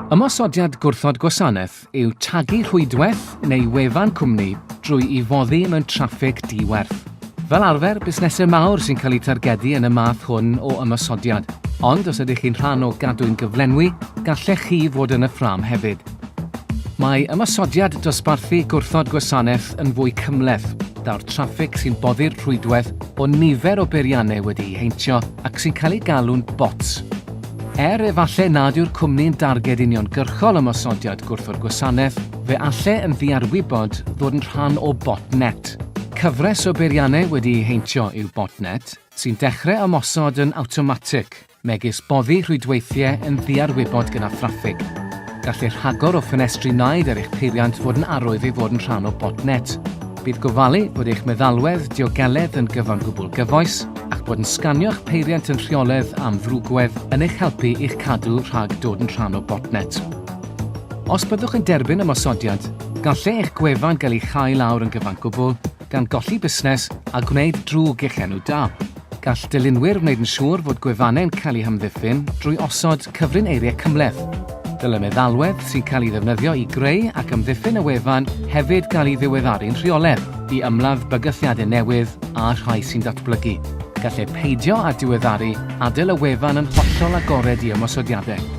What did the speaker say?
Ymosodiad gwrthod gwasanaeth yw tagu rhwydwaith neu wefan cwmni drwy i foddi mewn traffig di-werth. Fel arfer, busnesau mawr sy'n cael eu targedu yn y math hwn o ymosodiad. Ond os ydych chi'n rhan o gadwyn gyflenwi, gallech chi fod yn y ffrâm hefyd. Mae ymosodiad dosbarthu gwrthod gwasanaeth yn fwy cymhleth. Daw'r traffig sy'n boddi'r rhwydwaith o nifer o beiriannau wedi'u heintio ac sy'n cael eu galw'n bots. Er efallai nad yw'r cwmni'n darged uniongyrchol ymosodiad gwrthod gwasanaeth, fe alle yn ddiarwybod ddod yn rhan o botnet. Cyfres o beiriannau wedi'u heintio yw botnet, sy'n dechrau ymosod yn awtomatig. Megis boddi rhwydweithiau yn ddiarwybod gyda thraffig. Gallai rhagor o ffenestri naid ar eich peiriant fod yn arwydd ei fod yn rhan o botnet. Bydd gofalu bod eich meddalwedd diogeledd yn gyfan gwbl gyfoes a'ch bod yn sganio'ch peiriant yn rheolaidd am ddrwgwedd yn eich helpu i'ch cadw rhag dod yn rhan o botnet. Os byddwch yn derbyn ymosodiad, gallai eich gwefan gael ei chau lawr yn gyfan gwbl, gan golli busnes a gwneud drwg i'ch enw da. Gall dylunwyr wneud yn siŵr fod gwefannau'n cael eu hamddiffyn drwy osod cyfrineiriau cymhleth. Dylai meddalwedd sy'n cael ei ddefnyddio i greu ac amddiffyn y wefan hefyd gael ei ddiweddaru'n rheolaidd i ymladd bygythiadau newydd a rhai sy'n datblygu. Gallai peidio â diweddaru adael y wefan yn hollol agored i ymosodiadau.